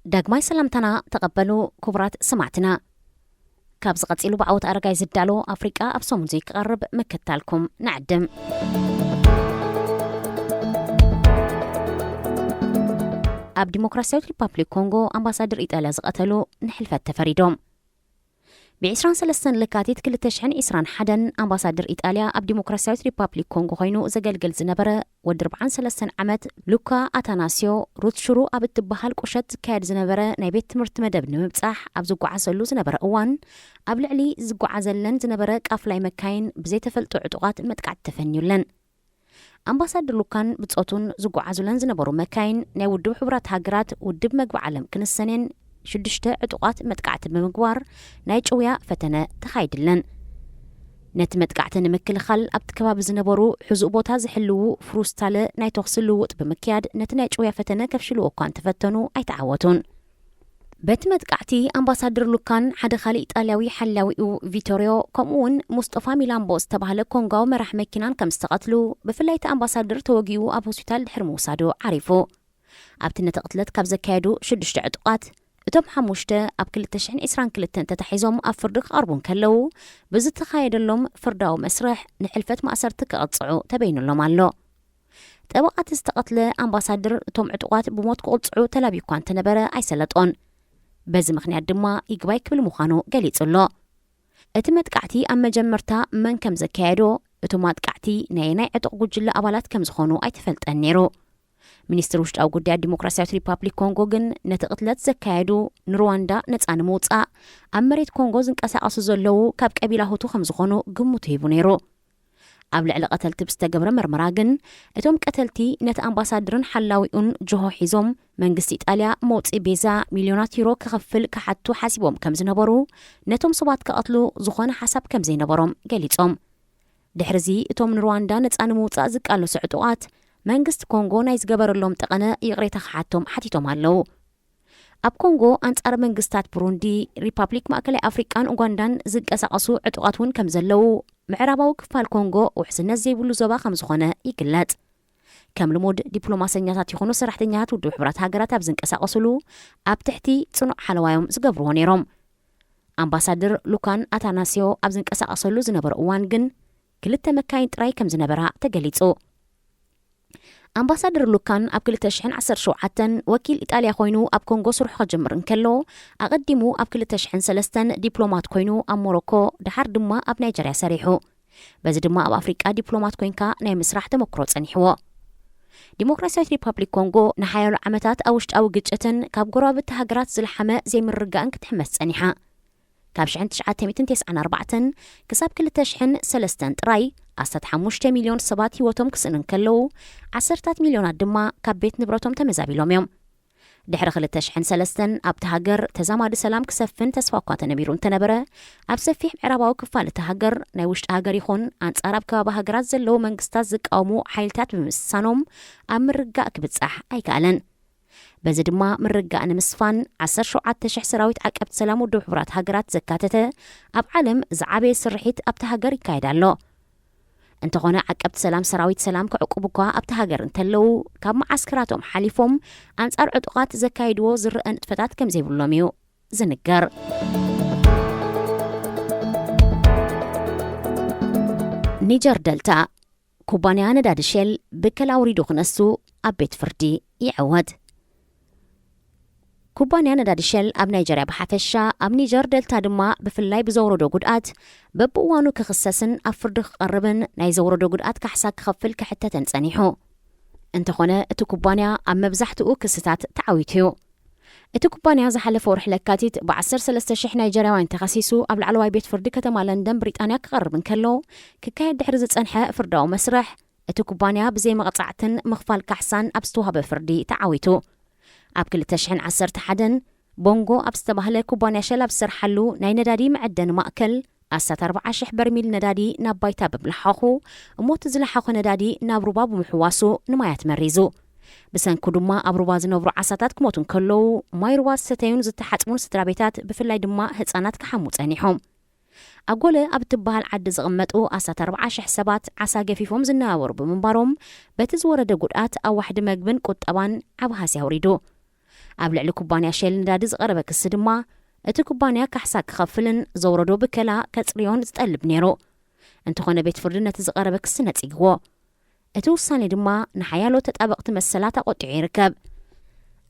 ዳግማይ ሰላምታና ተቐበሉ ክቡራት ሰማዕትና። ካብዚ ቀጺሉ ብዓወት ኣረጋይ ዝዳሎ ኣፍሪቃ ኣብ ሰሙን እዚ ክቐርብ ምክታልኩም ንዕድም። ኣብ ዲሞክራሲያዊት ሪፓብሊክ ኮንጎ ኣምባሳደር ኢጣልያ ዝቐተሉ ንሕልፈት ተፈሪዶም። ብ23 ለካቲት 2021 ኣምባሳደር ኢጣልያ ኣብ ዲሞክራሲያዊት ሪፓብሊክ ኮንጎ ኮይኑ ዘገልግል ዝነበረ ወዲ 43 ዓመት ሉካ ኣታናሲዮ ሩትሹሩ ኣብ እትበሃል ቁሸት ዝካየድ ዝነበረ ናይ ቤት ትምህርቲ መደብ ንምብጻሕ ኣብ ዝጓዓዘሉ ዝነበረ እዋን፣ ኣብ ልዕሊ ዝጓዓዘለን ዝነበረ ቃፍላይ መካይን ብዘይተፈልጡ ዕጡቓት መጥቃዕቲ ተፈንዩለን። ኣምባሳደር ሉካን ብጾቱን ዝጓዓዙለን ዝነበሩ መካይን ናይ ውድብ ሕቡራት ሃገራት ውድብ መግቢ ዓለም ክንሰኔን ሽዱሽተ ዕጡቓት መጥቃዕቲ ብምግባር ናይ ጭውያ ፈተነ ተኻይድለን። ነቲ መጥቃዕቲ ንምክልኻል ኣብቲ ከባቢ ዝነበሩ ሕዙእ ቦታ ዝሕልዉ ፍሩስታለ ናይ ተኹሲ ልውውጥ ብምክያድ ነቲ ናይ ጭውያ ፈተነ ከፍሽልዎ እኳ እንተፈተኑ ኣይተዓወቱን። በቲ መጥቃዕቲ ኣምባሳደር ሉካን ሓደ ካልእ ኢጣልያዊ ሓላዊኡ ቪቶሪዮ ከምኡ እውን ሙስጦፋ ሚላምቦ ዝተባህለ ኮንጓዊ መራሕ መኪናን ከም ዝተቐትሉ ብፍላይ እቲ ኣምባሳደር ተወጊኡ ኣብ ሆስፒታል ድሕሪ ምውሳዱ ዓሪፉ። ኣብቲ ነቲ ቅትለት ካብ ዘካየዱ ሽዱሽተ ዕጡቓት እቶም ሓሙሽተ ኣብ 2022 ተታሒዞም ኣብ ፍርዲ ክቐርቡ እንከለዉ፣ ብዝተኻየደሎም ፍርዳዊ መስርሕ ንሕልፈት ማእሰርቲ ክቕጽዑ ተበይኑሎም ኣሎ። ጠበቓ እቲ ዝተቐትለ ኣምባሳደር እቶም ዕጡቓት ብሞት ክቕጽዑ ተላብዩ እኳ እንተነበረ ኣይሰለጦን። በዚ ምኽንያት ድማ ይግባይ ክብል ምዃኑ ገሊጹ ኣሎ። እቲ መጥቃዕቲ ኣብ መጀመርታ መን ከም ዘካየዶ፣ እቶም ኣጥቃዕቲ ናይ ናይ ዕጡቕ ጉጅለ ኣባላት ከም ዝኾኑ ኣይተፈልጠን ነይሩ። ሚኒስትር ውሽጣዊ ጉዳያት ዲሞክራሲያዊት ሪፓብሊክ ኮንጎ ግን ነቲ ቅትለት ዘካየዱ ንሩዋንዳ ነጻ ንምውጻእ ኣብ መሬት ኮንጎ ዝንቀሳቐሱ ዘለዉ ካብ ቀቢላ ሁቱ ከም ዝኾኑ ግምቱ ሂቡ ነይሩ። ኣብ ልዕሊ ቀተልቲ ብዝተገብረ መርመራ ግን እቶም ቀተልቲ ነቲ ኣምባሳደርን ሓላዊኡን ጅሆ ሒዞም መንግስቲ ኢጣልያ መውፅኢ ቤዛ ሚልዮናት ዩሮ ክኸፍል ክሓቱ ሓሲቦም ከም ዝነበሩ፣ ነቶም ሰባት ክቐትሉ ዝኾነ ሓሳብ ከም ዘይነበሮም ገሊጾም። ድሕርዚ እቶም ንሩዋንዳ ነጻ ንምውጻእ ዝቃለሱ ዕጡቓት መንግስቲ ኮንጎ ናይ ዝገበረሎም ጠቐነ ይቕሬታ ክሓቶም ሓቲቶም ኣለዉ። ኣብ ኮንጎ ኣንጻር መንግስታት ብሩንዲ፣ ሪፓብሊክ ማእከላይ ኣፍሪቃን ኡጋንዳን ዝንቀሳቐሱ ዕጡቓት እውን ከም ዘለዉ፣ ምዕራባዊ ክፋል ኮንጎ ውሕስነት ዘይብሉ ዞባ ከም ዝኾነ ይግለጽ። ከም ልሙድ ዲፕሎማሰኛታት ይኹኑ ሰራሕተኛታት ውድብ ሕቡራት ሃገራት ኣብ ዝንቀሳቐሱሉ ኣብ ትሕቲ ጽኑዕ ሓለዋዮም ዝገብርዎ ነይሮም። ኣምባሳደር ሉካን ኣታናሲዮ ኣብ ዝንቀሳቐሰሉ ዝነበረ እዋን ግን ክልተ መካይን ጥራይ ከም ዝነበራ ተገሊጹ። ኣምባሳደር ሉካን ኣብ 2017 ወኪል ኢጣልያ ኮይኑ ኣብ ኮንጎ ስርሑ ክጅምር እንከሎ፣ ኣቐዲሙ ኣብ 2003 ዲፕሎማት ኮይኑ ኣብ ሞሮኮ፣ ደሓር ድማ ኣብ ናይጀርያ ሰሪሑ። በዚ ድማ ኣብ ኣፍሪቃ ዲፕሎማት ኮይንካ ናይ ምስራሕ ተመክሮ ጸኒሕዎ። ዲሞክራሲያዊት ሪፓብሊክ ኮንጎ ንሓያሎ ዓመታት ኣብ ውሽጣዊ ግጭትን ካብ ጎረባብቲ ሃገራት ዝለሓመ ዘይምርግጋእን ክትሕመስ ጸኒሓ። ካብ 1994 ክሳብ 2003 ጥራይ ኣስታት 5 ሚልዮን ሰባት ህይወቶም ክስእኑ እንከለዉ፣ ዓሰርታት ሚልዮናት ድማ ካብ ቤት ንብረቶም ተመዛቢሎም እዮም። ድሕሪ 2003 ኣብቲ ሃገር ተዛማዲ ሰላም ክሰፍን ተስፋ እኳ ተነቢሩ እንተነበረ፣ ኣብ ሰፊሕ ምዕራባዊ ክፋል እቲ ሃገር ናይ ውሽጢ ሃገር ይኹን ኣንጻር ኣብ ከባቢ ሃገራት ዘለዉ መንግስታት ዝቃወሙ ሓይልታት ብምስሳኖም ኣብ ምርግጋእ ክብጻሕ ኣይከኣለን። በዚ ድማ ምርግጋእ ንምስፋን 17,000 ሰራዊት ዓቀብቲ ሰላም ውድብ ሕቡራት ሃገራት ዘካተተ ኣብ ዓለም ዝዓበየ ስርሒት ኣብቲ ሃገር ይካየድ ኣሎ። እንተኾነ ዓቀብቲ ሰላም ሰራዊት ሰላም ክዕቁቡ እኳ ኣብቲ ሃገር እንተለዉ፣ ካብ መዓስከራቶም ሓሊፎም ኣንጻር ዕጡቓት ዘካይድዎ ዝረአ ንጥፈታት ከም ዘይብሎም እዩ ዝንገር። ኒጀር ደልታ፣ ኩባንያ ነዳዲ ሼል ብከላ ኣውሪዱ ክነሱ ኣብ ቤት ፍርዲ ይዕወት። ኩባንያ ነዳዲ ሸል ኣብ ናይጀርያ ብሓፈሻ፣ ኣብ ኒጀር ደልታ ድማ ብፍላይ ብዘውረዶ ጉድኣት በብእዋኑ ክኽሰስን ኣብ ፍርዲ ክቐርብን ናይ ዘውረዶ ጉድኣት ካሕሳ ክኸፍል ክሕተትን ጸኒሑ። እንተኾነ እቲ ኩባንያ ኣብ መብዛሕትኡ ክስታት ተዓዊቱ እዩ። እቲ ኩባንያ ዝሓለፈ ወርሒ ለካቲት ብ13,000 ናይጀርያውያን ተኸሲሱ ኣብ ላዕለዋይ ቤት ፍርዲ ከተማ ለንደን ብሪጣንያ ክቐርብ እንከሎ፣ ክካየድ ድሕሪ ዝጸንሐ ፍርዳዊ መስርሕ፣ እቲ ኩባንያ ብዘይ መቕጻዕትን ምኽፋል ካሕሳን ኣብ ዝተዋህበ ፍርዲ ተዓዊቱ። ኣብ 2011 ቦንጎ ኣብ ዝተባህለ ኩባንያ ሸል ኣብ ዝሰርሓሉ ናይ ነዳዲ መዐደኒ ማእከል ኣስታት 40,000 በርሚል ነዳዲ ናብ ባይታ ብምልሓኹ፣ እሞ እቲ ዝለሓኾ ነዳዲ ናብ ሩባ ብምሕዋሱ ንማያት መሪዙ። ብሰንኩ ድማ ኣብ ሩባ ዝነብሩ ዓሳታት ክሞቱ እንከለዉ፣ ማይ ሩባ ዝሰተዩን ዝተሓጽቡን ስድራ ቤታት፣ ብፍላይ ድማ ህጻናት ክሓሙ ጸኒሖም። ኣጎለ ኣብ እትበሃል ዓዲ ዝቕመጡ ኣስታት 40,000 ሰባት ዓሳ ገፊፎም ዝነባበሩ ብምንባሮም፣ በቲ ዝወረደ ጉድኣት ኣብ ዋሕዲ መግብን ቁጠባን ዓቢ ሃስያ ኣውሪዱ። ኣብ ልዕሊ ኩባንያ ሼል ነዳዲ ዝቐረበ ክሲ ድማ፣ እቲ ኩባንያ ካሕሳ ክኸፍልን ዘውረዶ ብከላ ከጽርዮን ዝጠልብ ነይሩ። እንተኾነ፣ ቤት ፍርዲ ነቲ ዝቐረበ ክሲ ነጺግዎ። እቲ ውሳኔ ድማ ንሓያሎ ተጣበቕቲ መሰላት ኣቖጢዑ ይርከብ።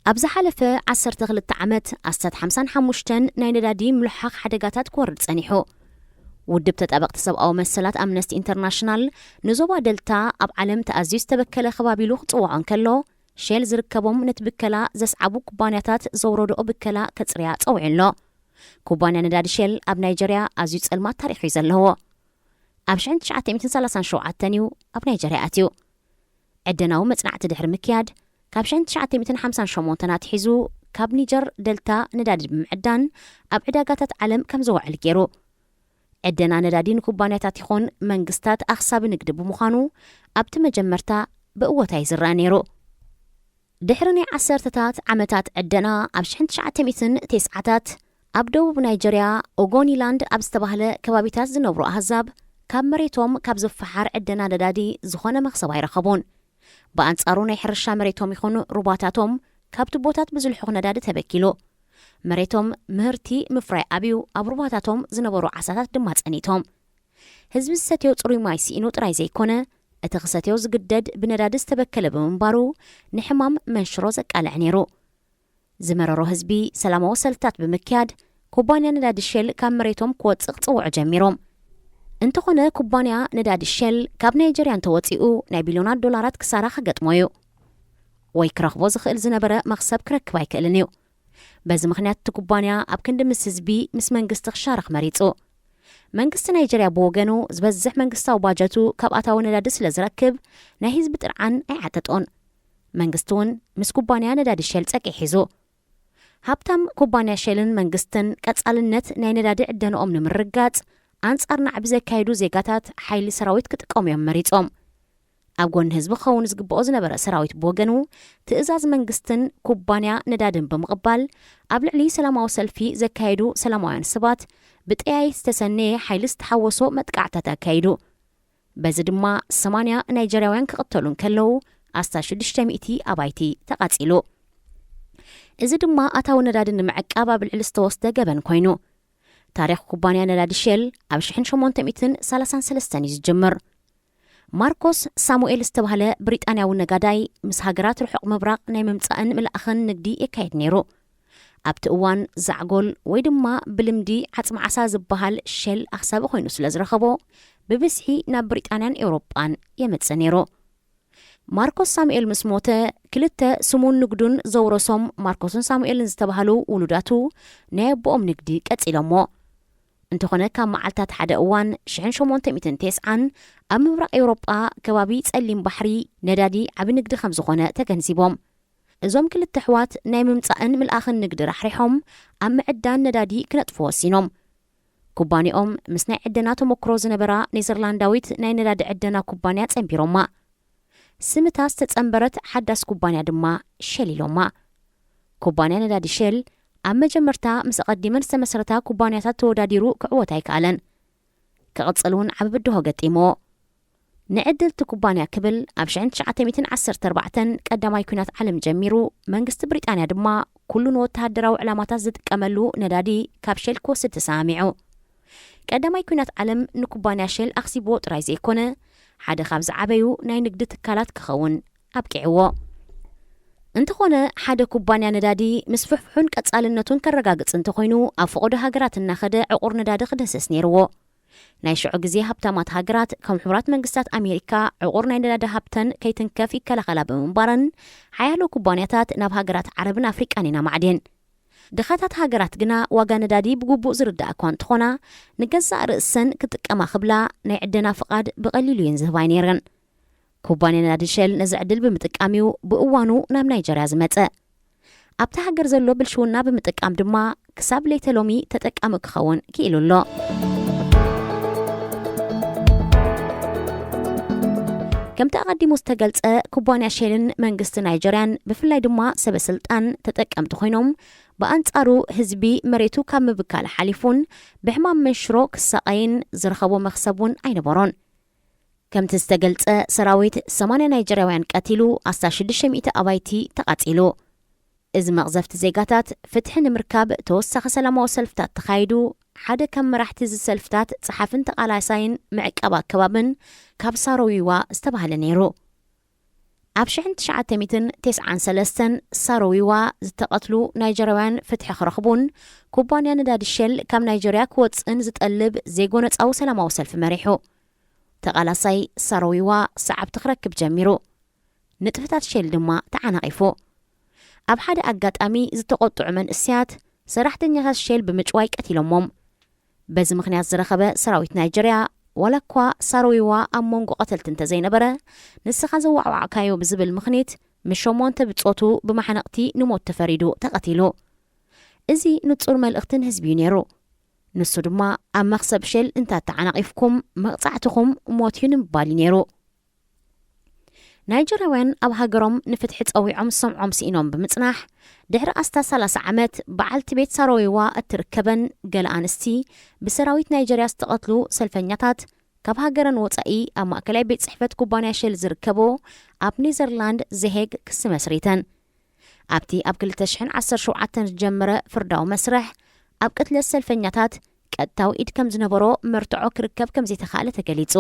ኣብ ዝሓለፈ ዓሰርተ ክልተ ዓመት፣ ኣስታት ሓምሳን ሓሙሽተን ናይ ነዳዲ ምልሓኽ ሓደጋታት ክወርድ ጸኒሑ። ውድብ ተጣበቕቲ ሰብኣዊ መሰላት ኣምነስቲ ኢንተርናሽናል፣ ንዞባ ደልታ ኣብ ዓለም ተኣዝዩ ዝተበከለ ከባቢ ኢሉ ክጽውዖ እንከሎ፣ ሼል ዝርከቦም ነቲ ብከላ ዘስዓቡ ኩባንያታት ዘውረድኦ ብከላ ከጽርያ ጸዊዑ ኣሎ። ኩባንያ ነዳዲ ሼል ኣብ ናይጀርያ ኣዝዩ ጸልማት ታሪኽ እዩ ዘለዎ። ኣብ ሽሕን ትሽዓተ ሚእትን ሰላሳን ሸውዓተን እዩ ኣብ ናይጀርያ ኣትዩ። ዕደናዊ መጽናዕቲ ድሕሪ ምክያድ፣ ካብ ሽሕን ትሽዓተ ሚእትን ሓምሳን ሸሞንተን ኣትሒዙ፣ ካብ ኒጀር ደልታ ነዳዲ ብምዕዳን ኣብ ዕዳጋታት ዓለም ከም ዝውዕል ገይሩ። ዕደና ነዳዲ ንኩባንያታት ይኹን መንግስታት ኣኽሳቢ ንግዲ ብምዃኑ፣ ኣብቲ መጀመርታ ብእወታ እዩ ዝረኣ ነይሩ። ድሕሪ ናይ ዓሰርተታት ዓመታት ዕደና፣ ኣብ ሽሕን ትሽዓተ ሚእትን ተስዓታት ኣብ ደቡብ ናይጀርያ ኦጎኒላንድ ኣብ ዝተባህለ ከባቢታት ዝነብሩ ኣህዛብ፣ ካብ መሬቶም ካብ ዝፈሓር ዕደና ነዳዲ ዝኾነ መኽሰብ ኣይረኸቡን። ብኣንጻሩ፣ ናይ ሕርሻ መሬቶም ይኹን ሩባታቶም ካብ ቱቦታት ብዝልሑኽ ነዳዲ ተበኪሉ። መሬቶም ምህርቲ ምፍራይ ኣብዩ፣ ኣብ ሩባታቶም ዝነበሩ ዓሳታት ድማ ጸኒቶም። ህዝቢ ዝሰትዮ ጽሩይ ማይ ስኢኑ ጥራይ ዘይኮነ፣ እቲ ክሰትዮ ዝግደድ ብነዳዲ ዝተበከለ ብምንባሩ፣ ንሕማም መንሽሮ ዘቃልዕ ነይሩ። ዝመረሮ ህዝቢ ሰላማዊ ሰልፍታት ብምክያድ፣ ኩባንያ ነዳዲ ሼል ካብ መሬቶም ክወጽእ ክጽውዑ ጀሚሮም። እንተኾነ፣ ኩባንያ ነዳዲ ሼል ካብ ናይጀርያ እንተወጺኡ፣ ናይ ቢልዮናት ዶላራት ክሳራ ክገጥሞ እዩ። ወይ ክረኽቦ ዝኽእል ዝነበረ መኽሰብ ክረክብ ኣይክእልን እዩ። በዚ ምኽንያት፣ እቲ ኩባንያ ኣብ ክንዲ ምስ ህዝቢ፣ ምስ መንግስቲ ክሻረኽ መሪጹ። መንግስቲ ናይጀርያ ብወገኑ፣ ዝበዝሕ መንግስታዊ ባጀቱ ካብ ኣታዊ ነዳዲ ስለ ዝረክብ፣ ናይ ህዝቢ ጥርዓን ኣይዓጠጦን። መንግስቲ እውን ምስ ኩባንያ ነዳዲ ሼል ጸቅዒ ሒዙ። ሃብታም ኩባንያ ሼልን መንግስትን፣ ቀጻልነት ናይ ነዳዲ ዕደንኦም ንምርግጋጽ፣ ኣንጻር ናዕቢ ዘካየዱ ዜጋታት ሓይሊ ሰራዊት ክጥቀሙ እዮም መሪጾም። ኣብ ጎኒ ህዝቢ ክኸውን ዝግብኦ ዝነበረ ሰራዊት ብወገኑ፣ ትእዛዝ መንግስትን ኩባንያ ነዳድን ብምቕባል፣ ኣብ ልዕሊ ሰላማዊ ሰልፊ ዘካየዱ ሰላማውያን ሰባት ብጠያይት ዝተሰነየ ሓይሊ ዝተሓወሶ መጥቃዕታት ኣካይዱ። በዚ ድማ ሰማንያ ናይጀርያውያን ክቕተሉ እንከለዉ፣ ኣስታት ሽዱሽተ ሚእቲ ኣባይቲ ተቓጺሉ። እዚ ድማ ኣታዊ ነዳዲ ንምዕቃብ ኣብ ልዕሊ ዝተወስደ ገበን ኮይኑ። ታሪኽ ኩባንያ ነዳዲ ሼል ኣብ ሽሕን ሸሞንተ ሚእትን ሰላሳን ሰለስተን እዩ ዝጅምር። ማርኮስ ሳሙኤል ዝተባህለ ብሪጣንያዊ ነጋዳይ፣ ምስ ሃገራት ርሑቕ ምብራቕ ናይ ምምጻእን ምልኣኽን ንግዲ የካየድ ነይሩ። ኣብቲ እዋን፣ ዛዕጎል ወይ ድማ ብልምዲ ዓጽሚ ዓሳ ዝበሃል ሼል ኣኽሳቢ ኮይኑ ስለ ዝረኸቦ፣ ብብዝሒ ናብ ብሪጣንያን ኤውሮጳን የምጽእ ነይሩ። ማርኮስ ሳሙኤል ምስ ሞተ፣ ክልተ ስሙን ንግዱን ዘውረሶም ማርኮስን ሳሙኤልን ዝተባህሉ ውሉዳቱ፣ ናይ ኣቦኦም ንግዲ ቀጺሎሞ። እንተኾነ፣ ካብ መዓልታት ሓደ እዋን፣ ሽሕን ሸሞንተ ሚእትን ተስዓን፣ ኣብ ምብራቕ ኤውሮጳ፣ ከባቢ ጸሊም ባሕሪ፣ ነዳዲ ዓቢ ንግዲ ከም ዝኾነ ተገንዚቦም። እዞም ክልተ ኣሕዋት፣ ናይ ምምጻእን ምልኣኽን ንግዲ ራሕሪሖም፣ ኣብ ምዕዳን ነዳዲ ክነጥፉ ወሲኖም። ኩባንያኦም፣ ምስ ናይ ዕደና ተመክሮ ዝነበራ ኔዘርላንዳዊት ናይ ነዳዲ ዕደና ኩባንያ ጸንቢሮማ። ስም እታ ዝተጸንበረት ሓዳስ ኩባንያ ድማ ሸል ኢሎማ። ኩባንያ ነዳዲ ሸል፣ ኣብ መጀመርታ ምስ ኣቐዲመን ዝተመስረታ ኩባንያታት ተወዳዲሩ ክዕወት ኣይከኣለን። ክቕጽል እውን ዓቢ ብድሆ ገጢምዎ። ንዕድል እቲ ኩባንያ ክብል፣ ኣብ ሽሕን ትሽዓተ ሚእትን ዓሰርተ ኣርባዕተን ቀዳማይ ኲናት ዓለም ጀሚሩ፣ መንግስቲ ብሪጣንያ ድማ ኩሉ ንወተሃደራዊ ዕላማታት ዝጥቀመሉ ነዳዲ ካብ ሸል ክወስድ ተሰማሚዑ። ቀዳማይ ኲናት ዓለም ንኩባንያ ሸል ኣኽሲብዎ ጥራይ ዘይኮነ፣ ሓደ ካብ ዝዓበዩ ናይ ንግዲ ትካላት ክኸውን ኣብቂዕዎ። እንተኾነ፣ ሓደ ኩባንያ ነዳዲ ምስፍሕፍሑን ቀጻልነቱን ከረጋግጽ እንተኾይኑ፣ ኣብ ፈቐዶ ሃገራት እናኸደ ዕቑር ነዳዲ ክድህስስ ነይርዎ። ናይ ሽዑ ግዜ ሃብታማት ሃገራት፣ ከም ሕቡራት መንግስታት ኣሜሪካ፣ ዕቑር ናይ ነዳዲ ሃብተን ከይትንከፍ ይከላኸላ ብምንባረን፣ ሓያሎ ኩባንያታት ናብ ሃገራት ዓረብን ኣፍሪቃን ኢና ማዕድየን። ድኻታት ሃገራት ግና ዋጋ ነዳዲ ብግቡእ ዝርድኣ እኳ እንተኾና፣ ንገዛእ ርእሰን ክጥቀማ ክብላ ናይ ዕደና ፍቓድ ብቐሊሉ እየን ዝህባ ነይረን። ኩባንያ ነዳዲ ሸል ነዚ ዕድል ብምጥቃም እዩ ብእዋኑ ናብ ናይጀርያ ዝመጸ። ኣብታ ሃገር ዘሎ ብልሽውና ብምጥቃም ድማ ክሳብ ለይተ ሎሚ ተጠቃሚ ክኸውን ክኢሉ ኣሎ። ከምቲ ኣቐዲሙ ዝተገልጸ፣ ኩባንያ ሼልን መንግስቲ ናይጀርያን፣ ብፍላይ ድማ ሰበ ስልጣን፣ ተጠቀምቲ ኮይኖም፣ ብኣንጻሩ ህዝቢ መሬቱ ካብ ምብካል ሓሊፉን ብሕማም መንሽሮ ክሳቐይን ዝረኸቦ መኽሰብ እውን ኣይነበሮን። ከምቲ ዝተገልጸ፣ ሰራዊት ሰማንያ ናይጀርያውያን ቀቲሉ፣ ኣስታት ሽዱሽተ ሚእቲ ኣባይቲ ተቓጺሉ። እዚ መቕዘፍቲ ዜጋታት ፍትሒ ንምርካብ ተወሳኺ ሰላማዊ ሰልፍታት ተኻይዱ፣ ሓደ ካብ መራሕቲ እዚ ሰልፍታት ጸሓፍን ተቓላሳይን ምዕቃብ ኣከባብን ካብ ሳሮዊዋ ዝተባህለ ነይሩ። ኣብ ሽሕን ትሽዓተ ሚእትን ተስዓን ሰለስተን ሳሮዊዋ ዝተቐትሉ ናይጀርያውያን ፍትሒ ክረኽቡን ኩባንያ ነዳዲ ሸል ካብ ናይጀርያ ክወጽእን ዝጠልብ ዘይጎነጻዊ ሰላማዊ ሰልፊ መሪሑ። ተቓላሳይ ሳሮዊዋ ሰዓብቲ ክረክብ ጀሚሩ። ንጥፈታት ሸል ድማ ተዓናቒፉ። ኣብ ሓደ ኣጋጣሚ ዝተቖጥዑ መንእሰያት ሰራሕተኛታት ሸል ብምጭዋይ ቀቲሎሞም። በዚ ምኽንያት ዝረኸበ ሰራዊት ናይጀርያ ዋላ እኳ ሳሮዊዋ ኣብ መንጎ ቀተልቲ እንተዘይነበረ፣ ንስኻ ዘዋዕዋዕካዮ ብዝብል ምኽኒት ምስ ሸሞንተ ብጾቱ ብማሕነቕቲ ንሞት ተፈሪዱ ተቐቲሉ። እዚ ንጹር መልእኽቲ ንህዝቢ እዩ ነይሩ። ንሱ ድማ ኣብ መኽሰብ ሸል እንተተዓናቒፍኩም መቕጻዕትኹም ሞት እዩ ንምባል እዩ ነይሩ። ናይጀርያውያን ኣብ ሃገሮም ንፍትሒ ጸዊዖም ዝሰምዖም ስኢኖም ብምጽናሕ፣ ድሕሪ ኣስታት ሰላሳ ዓመት በዓልቲ ቤት ሳሮዊዋ እትርከበን ገለ ኣንስቲ ብሰራዊት ናይጀርያ ዝተቐትሉ ሰልፈኛታት ካብ ሃገረን ወጻኢ ኣብ ማእከላይ ቤት ጽሕፈት ኩባንያ ሸል ዝርከቦ ኣብ ኔዘርላንድ ዘሄግ ክሲ መስሪተን። ኣብቲ ኣብ ክልተ ሽሕን ዓሰርተ ሸውዓተን ዝጀመረ ፍርዳዊ መስርሕ ኣብ ቅትለት ሰልፈኛታት ቀጥታዊ ኢድ ከም ዝነበሮ መርትዖ ክርከብ ከም ዘይተኻእለ ተገሊጹ።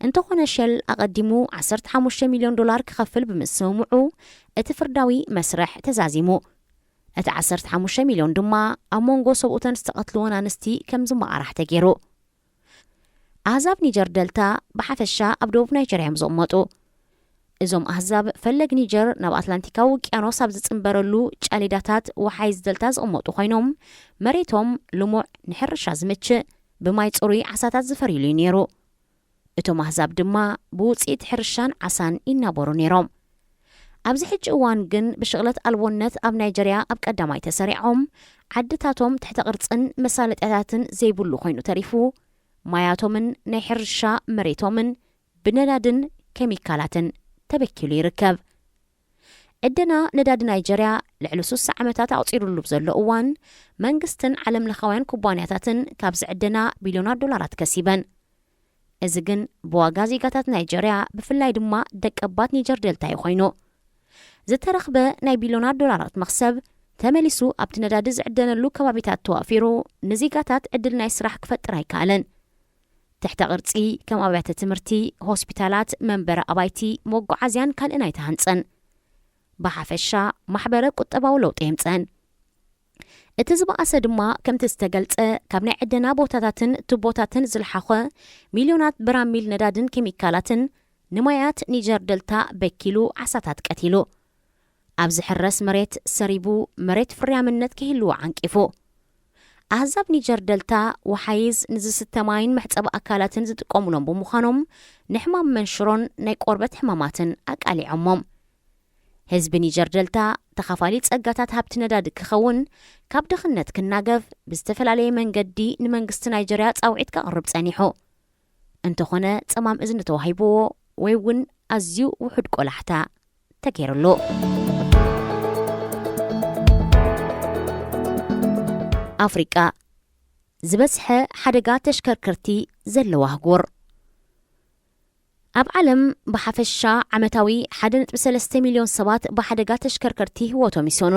እንተኾነ ሸል ኣቐዲሙ ዓሰርተ ሓሙሽተ ሚልዮን ዶላር ክኸፍል ብምስምምዑ እቲ ፍርዳዊ መስርሕ ተዛዚሙ። እቲ ዓሰርተ ሓሙሽተ ሚልዮን ድማ ኣብ መንጎ ሰብኡተን ዝተቐትልወን ኣንስቲ ከም ዝመቓራሕ ተገይሩ። ኣህዛብ ኒጀር ደልታ ብሓፈሻ ኣብ ደቡብ ናይጀርያ እዮም ዝቕመጡ። እዞም ኣህዛብ ፈለግ ኒጀር ናብ ኣትላንቲካዊ ውቅያኖስ ኣብ ዝጽንበረሉ ጫሊዳታት ወሓይዝ ደልታ ዝቕመጡ ኮይኖም፣ መሬቶም ልሙዕ፣ ንሕርሻ ዝምችእ፣ ብማይ ጽሩይ ዓሳታት ዝፈርይሉ እዩ ነይሩ። እቶም ኣህዛብ ድማ ብውጽኢት ሕርሻን ዓሳን ይናበሩ ነይሮም። ኣብዚ ሕጂ እዋን ግን ብሽቕለት ኣልቦነት ኣብ ናይጀርያ ኣብ ቀዳማይ ተሰሪዖም፣ ዓድታቶም ትሕተ ቅርጽን መሳለጥያታትን ዘይብሉ ኮይኑ ተሪፉ፣ ማያቶምን ናይ ሕርሻ መሬቶምን ብነዳድን ኬሚካላትን ተበኪሉ ይርከብ። ዕደና ነዳዲ ናይጀርያ ልዕሊ ሱሳ ዓመታት ኣቑጺሩሉ ብዘሎ እዋን፣ መንግስትን ዓለም ለኻውያን ኩባንያታትን ካብዚ ዕደና ቢልዮናት ዶላራት ከሲበን። እዚ ግን ብዋጋ ዜጋታት ናይጀርያ፣ ብፍላይ ድማ ደቀባት ኒጀር ደልታ እዩ ኮይኑ። ዝተረኽበ ናይ ቢልዮናት ዶላራት መኽሰብ ተመሊሱ ኣብቲ ነዳዲ ዝዕደነሉ ከባቢታት ተዋፊሩ ንዜጋታት ዕድል ናይ ስራሕ ክፈጥር ኣይከኣለን። ትሕተ ቅርጺ ከም ኣብያተ ትምህርቲ፣ ሆስፒታላት፣ መንበሪ ኣባይቲ፣ መጓዓዝያን ካልእን ኣይተሃንጸን። ብሓፈሻ ማሕበረ ቁጠባዊ ለውጢ የምጸን። እቲ ዝበኣሰ ድማ ከምቲ ዝተገልጸ ካብ ናይ ዕደና ቦታታትን ቱቦታትን ዝለሓኸ ሚልዮናት በራሚል ነዳድን ኬሚካላትን ንማያት ኒጀር ደልታ በኪሉ ዓሳታት ቀቲሉ። ኣብ ዝሕረስ መሬት ሰሪቡ መሬት ፍርያምነት ክህልዎ ዓንቂፉ። ኣህዛብ ኒጀር ደልታ ወሓይዝ ንዝስተ ማይን መሕጸቢ ኣካላትን ዝጥቀሙሎም ብምዃኖም ንሕማም መንሽሮን ናይ ቆርበት ሕማማትን ኣቃሊዖሞም። ህዝቢ ኒጀር ደልታ ተኻፋሊ ጸጋታት ሃብቲ ነዳዲ ክኸውን፣ ካብ ድኽነት ክናገፍ፣ ብዝተፈላለየ መንገዲ ንመንግስቲ ናይጀርያ ጻውዒት ከቕርብ ጸኒሑ። እንተኾነ ጸማም እዝኒ ተዋሂብዎ ወይ እውን ኣዝዩ ውሑድ ቆላሕታ ተገይሩሉ። ኣፍሪቃ፣ ዝበዝሐ ሓደጋ ተሽከርከርቲ ዘለዋ ኣህጉር። ኣብ ዓለም ብሓፈሻ ዓመታዊ ሓደ ነጥቢ ሰለስተ ሚልዮን ሰባት ብሓደጋ ተሽከርከርቲ ህይወቶም ይሰኑ።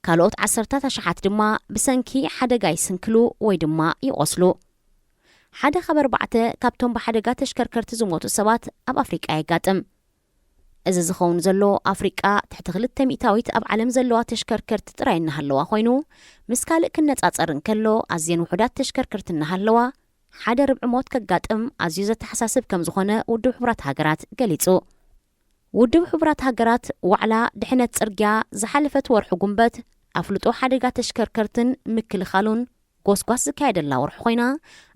ካልኦት ዓሰርታት ኣሽሓት ድማ ብሰንኪ ሓደጋ ይስንክሉ ወይ ድማ ይቖስሉ። ሓደ ካብ ኣርባዕተ ካብቶም ብሓደጋ ተሽከርከርቲ ዝሞቱ ሰባት ኣብ ኣፍሪቃ የጋጥም። እዚ ዝኸውን ዘሎ ኣፍሪቃ ትሕቲ ክልተ ሚእታዊት ኣብ ዓለም ዘለዋ ተሽከርከርቲ ጥራይ እናሃለዋ ኮይኑ፣ ምስ ካልእ ክነጻጸር እንከሎ ኣዝየን ውሑዳት ተሽከርከርቲ እናሃለዋ ሓደ ርብዒ ሞት ከጋጥም ኣዝዩ ዘተሓሳስብ ከም ዝኾነ ውድብ ሕቡራት ሃገራት ገሊጹ። ውድብ ሕቡራት ሃገራት ዋዕላ ድሕነት ጽርግያ ዝሓለፈት ወርሒ ጉንበት ኣፍልጦ ሓደጋ ተሽከርከርትን ምክልኻሉን ጎስጓስ ዝካየደላ ወርሒ ኮይና፣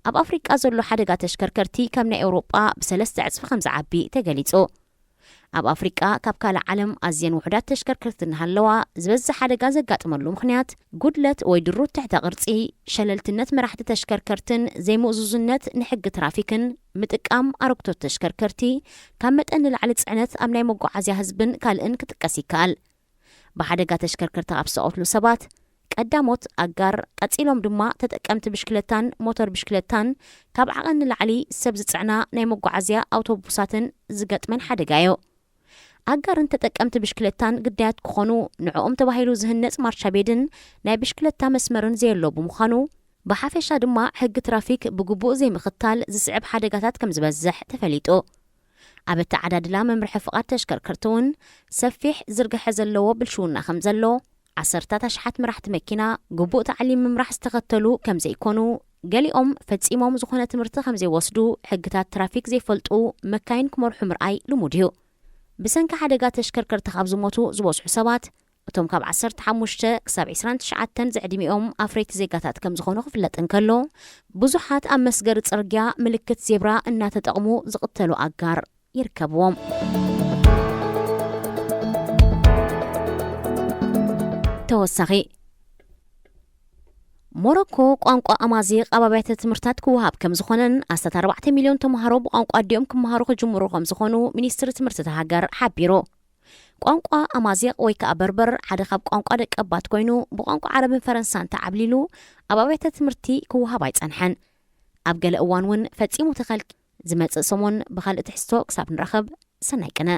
ኣብ ኣፍሪቃ ዘሎ ሓደጋ ተሽከርከርቲ ካብ ናይ ኤውሮጳ ብሰለስተ ዕጽፊ ከም ዝዓቢ ተገሊጹ። ኣብ ኣፍሪቃ ካብ ካልእ ዓለም ኣዝየን ውሑዳት ተሽከርከርቲ እናሃለዋ፣ ዝበዝሕ ሓደጋ ዘጋጥመሉ ምኽንያት ጉድለት ወይ ድሩት ትሕተ ቅርጺ፣ ሸለልትነት መራሕቲ ተሽከርከርትን ዘይምእዙዝነት ንሕጊ ትራፊክን ምጥቃም ኣረግቶት ተሽከርከርቲ፣ ካብ መጠን ንላዕሊ ጽዕነት ኣብ ናይ መጓዓዝያ ህዝብን ካልእን ክጥቀስ ይከኣል። ብሓደጋ ተሽከርከርቲ ካብ ዝተቐትሉ ሰባት ቀዳሞት ኣጋር፣ ቀጺሎም ድማ ተጠቀምቲ ብሽክለታን ሞተር ብሽክለታን፣ ካብ ዓቐን ንላዕሊ ሰብ ዝጽዕና ናይ መጓዓዝያ ኣውቶቡሳትን ዝገጥመን ሓደጋ እዩ። ኣጋርን ተጠቀምቲ ብሽክለታን ግዳያት ክኾኑ ንዕኦም ተባሂሉ ዝህነጽ ማርሻ ቤድን ናይ ብሽክለታ መስመርን ዘየሎ ብምዃኑ፣ ብሓፈሻ ድማ ሕጊ ትራፊክ ብግቡእ ዘይምኽታል ዝስዕብ ሓደጋታት ከም ዝበዝሕ ተፈሊጡ። ኣብ ኣተዓዳድላ መምርሒ ፍቓድ ተሽከርከርቲ እውን ሰፊሕ ዝርግሐ ዘለዎ ብልሽውና ከም ዘሎ፣ ዓሰርታት ኣሽሓት መራሕቲ መኪና ግቡእ ታዕሊም ምምራሕ ዝተኸተሉ ከም ዘይኮኑ፣ ገሊኦም ፈጺሞም ዝኾነ ትምህርቲ ከም ዘይወስዱ፣ ሕግታት ትራፊክ ዘይፈልጡ መካይን ክመርሑ ምርኣይ ልሙድ እዩ። ብሰንኪ ሓደጋ ተሽከርከርቲ ካብ ዝሞቱ ዝበዝሑ ሰባት፣ እቶም ካብ ዓሰርተ ሓሙሽተ ክሳብ ዕስራን ትሽዓተን ዝዕድሚኦም ኣፍረይቲ ዜጋታት ከም ዝኾኑ ክፍለጥ እንከሎ፣ ብዙሓት ኣብ መስገሪ ጽርግያ ምልክት ዜብራ እናተጠቕሙ ዝቕተሉ ኣጋር ይርከብዎም። ተወሳኺ፣ ሞሮኮ ቋንቋ ኣማዚቕ ኣብ ኣብያተ ትምህርታት ክወሃብ ከም ዝኾነን ኣስታት ኣርባዕተ ሚልዮን ተምሃሮ ብቋንቋ ኣዲኦም ክመሃሩ ክጅምሩ ከም ዝኾኑ ሚኒስትሪ ትምህርቲ እታ ሃገር ሓቢሩ። ቋንቋ ኣማዚቕ ወይ ከኣ በርበር ሓደ ካብ ቋንቋ ደቀባት ኮይኑ፣ ብቋንቋ ዓረብን ፈረንሳን ተዓብሊሉ ኣብ ኣብያተ ትምህርቲ ክወሃብ ኣይጸንሐን። ኣብ ገለ እዋን እውን ፈጺሙ ተኸልኪ። ዝመጽእ ሰሙን ብኻልእ ትሕዝቶ ክሳብ ንራኸብ፣ ሰናይ ቅነ።